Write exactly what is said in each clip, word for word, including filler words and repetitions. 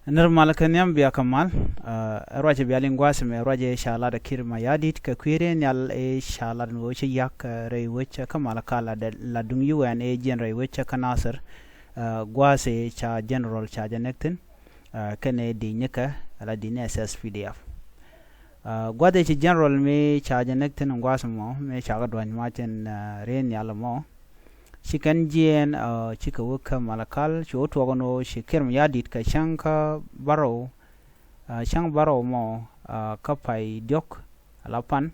Nir mal kä nhiam bia kä mal. Ɛ ruacɛ bia liŋ gua̱a̱th mɛ ruacɛ ca lat ɛ Kiir Mayardit kɛ kui̱ rɛy nhial ɛ ca lat ni ɣöö cɛ yak rɛy wec kä Malakal la duŋ U N ɛ jiɛn rɛy wec kä Nasir. Gua̱a̱th ɛ ca general ca jɛ näk thi̱n kɛnɛ di̱i̱c nikɛ ala di̱i̱c ni S S P D F. Gua̱a̱th ɛ ci general mi ca jɛ näk thi̱n gua̱a̱th mɔ mi ca kɛ duany mac in rɛy nhial mɔ. Ci kɛn jiɛɛn cikɛ wä kä Malakal ci wä tuɔk ɛn ɣöö ci Kiir Mayardit kɛ cäŋ kä bärɔw, cäŋ bärɔw mɔ kä pay diɔ̱k ala pan.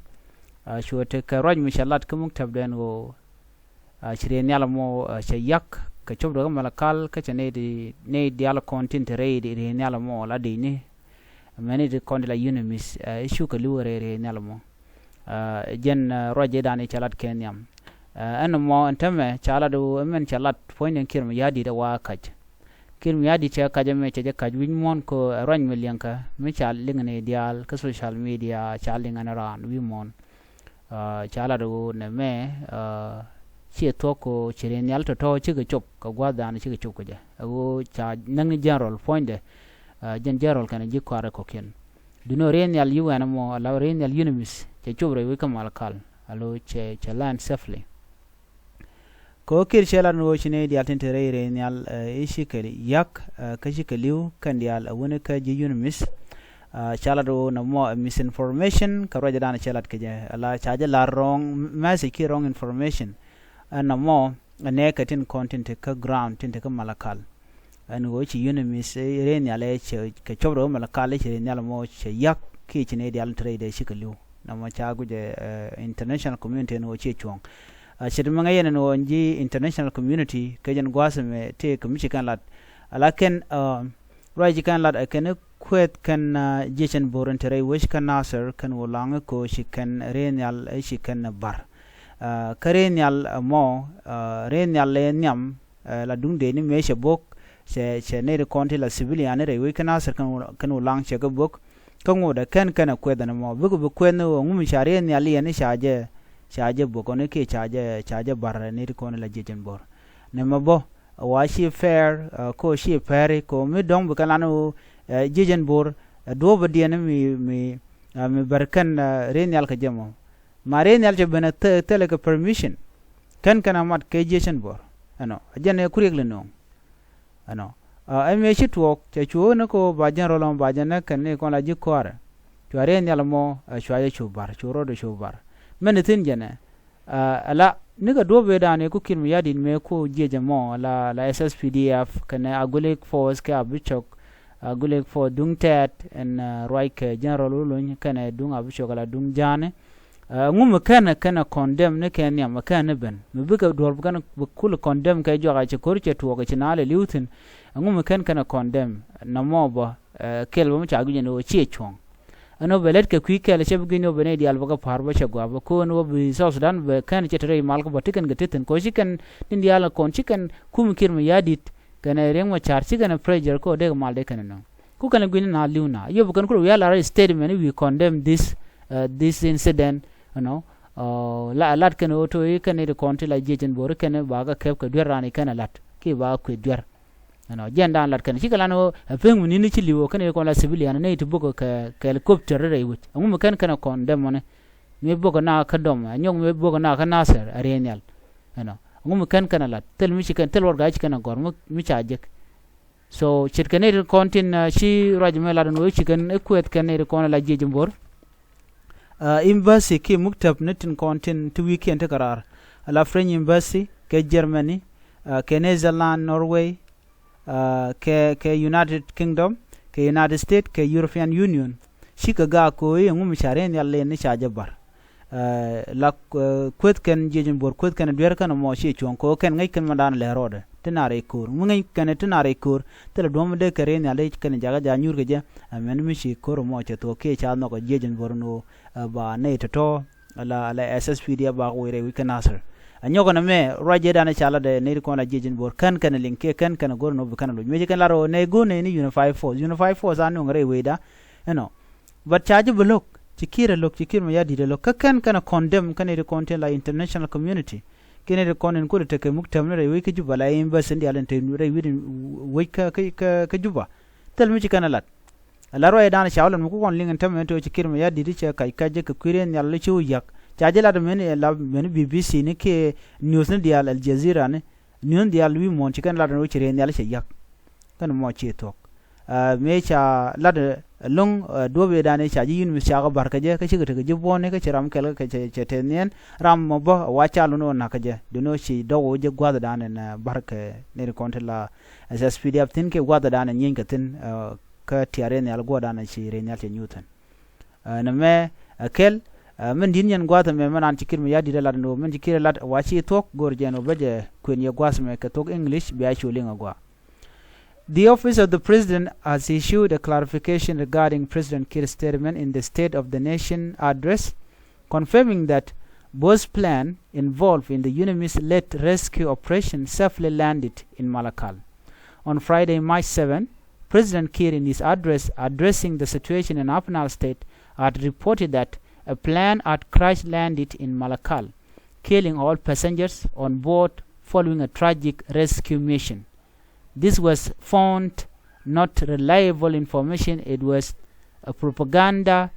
Ci wä tekɛ ruac mi cɛ lat kä muktäpdɛ ɛn ɣöö ci rɛy nhial mɔ cɛ yak kɛ copdɛ kä Malakal kä cɛ nɛy diaal kɔn tin te rɛy rɛy nhial mɔ la di̱i̱cni. Mɛni ti kɔn ti la UNMISS i̱ cukɛ li̱w rɛy rɛy nhial mɔ. Jɛn ruac jɛ dan i̱ cɛ lat kɛ nhiam. Ɛn mɔ ɛn tämɛ ca lat ɣöö ɛmɛn cɛ lat puɔ̱nydɛ Kiir Mayardit ɛ wa kac. Kiir Mayardit cɛ kac ɛmɛ cɛ jɛ kac wi̱c muɔ̱ɔ̱n kɛ ɛ ruac mi liɛŋkɛ mi ca liŋ ni diaal kä social media ca liŋ ɛn raan wi̱i̱ muɔ̱ɔ̱n. Ca lat ɣöö nɛmɛ ciɛ thuɔ̱k kɛ ɣöö ci rɛy nhial tɔ̱tɔ̱ cikɛ cop kɛ gua̱a̱th dan cikɛ cop kɛ jɛ ɛ ɣöö ca näk ni general puɔ̱nydɛ. Jɛn general kɛnɛ ji̱ kɔaarɛ kɔ̱kiɛn. Duno rɛy nhial U N mɔ ala rɛy nhial UNMISS cɛ cop rɛy wec kä Malakal alo cɛ cɛ land safely. Kɛ ɣöö Kiir cɛ lat ni ɣöö ci nɛy diaal tin te rɛy rɛy nhial i̱ cikɛ yak kä cikɛ li̱w kɛn diaal ɛ wäni kä ji̱ UNMISS. Ca lat ɣöö nɔmɔ ɛ misinformation kɛ ruacɛ dan cɛ lat kɛ jɛ ala ca jɛ lar wrong message kiɛ wrong information. Ɛn nɔmɔ ɛ nɛɛkɛ tin kɔn tin te kä ground tin te kä Malakal. Ɛn ɣöö ci UNMISS rɛy nhial ɛ cɛ kɛ cop rɛy Malakal i̱ ci rɛy nhial mɔ cɛ yak kiɛ ci nɛy diaal te rɛy dee cikɛ li̱w. Nɔmɔ ca guicɛ international community ɛn ɣöö ciɛ cuɔ̱ŋ. Ce̱t mi ŋäc yɛn ɛn ɣöö ji̱ international community kɛ jɛn gua̱a̱th ɛmɛ tëëkɛ mi ci kɛn lat. Ala kɛn ruac ci kɛn lat ɛ kɛn i̱ kuɛth kɛn jiecɛn bo̱r in te rɛy wec kä Nasir kɛn ɣöö laŋ i̱ ko̱ ci kɛn rɛy nhial i̱ ci kɛn bar. Kä rɛy nhial ɛmɔ rɛy nhial ɛ nhiam. La duŋ dee ni mëë cɛ bok cɛ cɛ nɛy ti kɔn ti la civilian ni rɛy wec kä Nasir kɛn wä laŋ cɛ kɛ bok. Kä ŋot ɛ kɛn kɛn ɛ kuɛth ɛn ɛmɔ bikɛ bi kuɛth ni ɣöö ŋumi ca riɛn nhial yɛn ni ca jɛ ca jɛ bok ɔni kiɛ ca jɛ ca jɛ bar nɛy ti kɔn ti la jiɛc ɛn bo̱r. Nɛmɛ bä wa ci fair ko ci fair ko mi dɔ̱ŋ bi kɛn lan ɣöö jiɛc ɛn bo̱r. Duɔ̱ɔ̱p ɛ diɛn mi mi mi bar kɛn riɛn nhial kɛ jɛ mɔ. Ma riɛn nhial cɛ ben ɛ thilɛ kɛ permission. Kɛn kɛn a mat kɛ jiecän buɔr. Ɛnɔ a jɛn ɛ kuriɛk li no̱o̱ŋ. Ɛnɔ ɛ mëë ci tuɔɔk cɛ cuɔ̱ɔ̱ŋ ni ko ba jɛn rɔl ɔmɔ ba jɛn nɛ kɛn ni kɔn la ji̱ kɔaarɛ. Cua riɛn nhial mɔ ɛ cua jɛ cu bar cu rɔɔdɛ cu bar. Mɛn ni thi̱n jɛn ɛ ala nikɛ duɔ̱p ëëdan ɛ ku Kiir Mayardit mëë ku jiecä mɔ la la S S P D F kɛnɛ Agulek force kɛ Abucok. Agulek force duŋ tɛɛt ɛn ruac kɛ jɛn rɔl wä lony kɛnɛ duŋ Abucok ala duŋ ja̱a̱ni. Ŋu mi kɛn kɛn condemn ni kɛ nhiam mi kɛn ni ben mi bikɛ duɔ̱r bi kɛn bi kul condemn kɛ juak a ci ko̱r cɛ tuɔɔk ci na lɛ li̱w thi̱n. Ŋu mi kɛn kɛn condemn nɔmɔ bä kɛl bä mi ca guic ni ɣöö ciɛ cuɔ̱ŋ. Ɛn ɣöö bɛ lät kɛ kui̱ kɛl cɛ bi guic ni ɣöö bɛ nɛy diaal bä kɛ pa̱r bä cɛ gua̱a̱p bä ko̱n ɣöö bi South Sudan bɛ kɛn cɛ te rɛy mal kä bä ti kɛn kɛ ti thi̱n ko̱ ci kɛn tin diaal kɔn ci kɛn kum Kiir Mayardit kɛnɛ Riek Machar ci kɛn pressure kä ɣöö dee kɛ mal dee kɛn nöŋ. Ku kɛn gui̱n na li̱w na yop kɛn ku rɔ wi̱i̱ a lar statement i̱ we condemn this this incident. You know, la lat kɛn ɣöö to̱ i̱ kɛn i̱ ti kɔn ti la jiec in bo̱o̱ri kɛn i̱ ba kɛ kɛp kɛ duer raan i̱ kɛn ɛ lat kiɛ ba kɛ kueth duer. You know, jiɛn daan lat kɛn cikɛ lan ɣöö ɛ pek mi ni̱n i̱ ci li̱w ɣöö kɛn i̱ ti kɔn la civilian nɛy ti bukɛ kɛ helicopter rɛy wec. Ɛŋu mi kɛn kɛn ɛ condemn ɔni mi bukɛ na kä dɔm ɛ nyɔk mi bukɛ na kä Nasir ɛ riey nhial. You know, ɛŋu mi kɛn kɛn ɛ lat thil mi ci kɛn thil wä gaa ci kɛn ɛ gɔ̱r mi ca jek. So ce̱tkɛ nɛy ti kɔn tin ci ruac mɛ lat ɛn ɣöö ci kɛn i̱ kuɛth kɛn nɛy ti kɔn ala jiec in bo̱r. Embassy kiɛ muktäp ni tin kɔn tin ti wi̱i̱kiɛn ti kɛ raar ala French embassy kɛ Germany, kɛ Netherland, Norway, kɛ kɛ United Kingdom, kɛ United States, kɛ European Union. Cikɛ gaak ko̱o̱yi ɛŋu mi ca riɛn nhial lin ni ca jɛ bar. La kueth kɛn jiec in bo̱r kueth kɛn duer kɛn mɔ ci cuɔ̱ŋ ko̱ kɛn ŋäc kɛn mɔ dan lɛ rɔɔdɛ ti na rɛy ko̱r mi ŋäc kɛn ti na rɛy ko̱r. Thilɛ duɔ̱m dee kɛ rɛy nhial dee kɛn jakä ja nyuur kɛ jɛ. Ɛmɛn mi ci ko̱r mɔ cɛ thuɔ̱k kiɛ ca nhɔk jiec in bo̱r ni ɣöö ba nɛy tɔ̱tɔ̱. Ala ala S S P D F ba wec rɛy wi̱c kɛ Nasir. Ɛ nyɔkɛ nɛ mɛ ruac jɛ dan ca lat ɛ nɛy ti kɔn la jiec in bo̱r kɛn kɛn liŋ kiɛ kɛn kɛn go̱r ni ɣöö bi kɛn loc mëë ci kɛn lat ɣöö nɛy go̱r nɛy ni Unified Force Unified Force a nuŋ rɛy wecda. Ɛnɔ. But ca ji̱ bi lo̱k ci Kiir ɛ lo̱k ci Kiir Mayardit ɛ lo̱k kä kɛn kɛn ɛ condemn kä nɛy ti kɔn tin la international community. Kiɛ nɛy ti kɔn in kulɛ tekɛ muktäp ni rɛy wec kä Juba la embassy in diaal in te rɛy wi̱c in wec kä kä kä Juba. Thil mi ci kɛn ɛ lat. Ɛ la ruacdan ca wä lat mi ku kɔn liŋ ɛn tämɛ tɔ̱ ci Kiir Mayardit cɛ kac kac jɛ kɛ kui̱ rɛy nhial ci wä yiak. Ca jɛ lat mɛn ɛ la mɛn B B C ni kiɛ news ni diaal Al Jazeera ni. News ni diaal wi̱i̱ muɔ̱ɔ̱n ci kɛn lat ɛn wä ci rɛy nhial cɛ yiak. Kɛn mɔ ci thuɔ̱k. Mëë ca lat ɛlɔ̱ŋ duɔ̱ɔ̱p ëëdan ca ji̱ yun mi cakɛ ba̱r kɛ jɛ kä cikɛ tekɛ ji̱ buɔ̱ɔ̱ni kä ci ram kɛl kä cɛ tɛth niɛn ram mɔ bä wa ca lun ɣän na̱k kɛ jɛ duundɛ ci dɔ̱k wä jɛ gua̱thdan ɛn ba̱r kɛ nɛy ti kɔn ti la S S P D F thi̱n kiɛ gua̱thdan ɛn nyieeny kɛ thi̱n. Kä tia̱r rɛy nhial guɔ̱ɔ̱rdan ɛn ci rɛy nhial cɛ nyuuth thi̱n. Nɛmɛ ɛ kɛl min di̱t nyɛn gua̱a̱th ɛmɛ mɛn an ci Kiir Mayardit ɛ lat ɛn ɣöö min ci Kiir ɛ lat wa ci thuɔ̱k go̱o̱r jɛ ɛn ɣöö bä jɛ kuën yɛ gua̱a̱th ɛmɛ kɛ thok English bia cu liŋ ɛ gua̱a̱. The office of the president has issued a clarification regarding President Kiir's statement in the State of the Nation address, confirming that Booth plan involved in the UNMISS-led rescue operation safely landed in Malakal. On Friday, March seven, President Kiir, in his address addressing the situation in Upper Nile State, had reported that a plane had crash landed in Malakal, killing all passengers on board following a tragic rescue mission. This was found not reliable information. It was a propaganda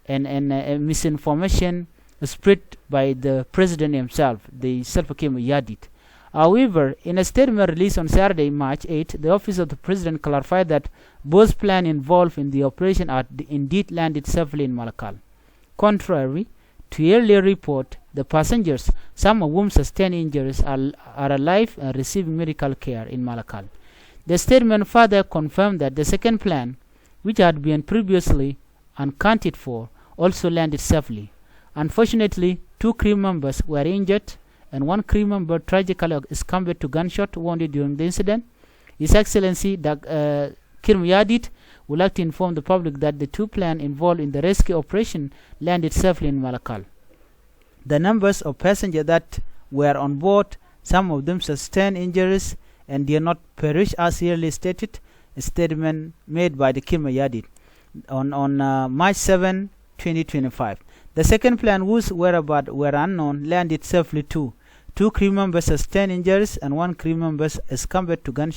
and, and uh, a misinformation spread by the president himself, the Salva Kiir Mayardit. However, in a statement released on Saturday, March eighth, the office of the president clarified that Booth plan involved in the operation had indeed landed safely in Malakal. Contrary to earlier report, the passengers, some of whom sustained injuries, are, are alive and receiving medical care in Malakal. The statement further confirmed that the second plane, which had been previously unaccounted for, also landed safely. Unfortunately, two crew members were injured and one crew member tragically succumbed to gunshot wounded during the incident. His Excellency Dak- uh, Kiir Mayardit would like to inform the public that the two planes involved in the rescue operation landed safely in Malakal. The numbers of passengers that were on board, some of them sustained injuries and did not perish as earlier stated, a statement made by the Kiir Mayardit on, on uh, March seven, twenty twenty-five. The second plane, whose whereabouts were unknown, landed safely too. Two crew members sustained injuries and one crew member succumbed to gunshot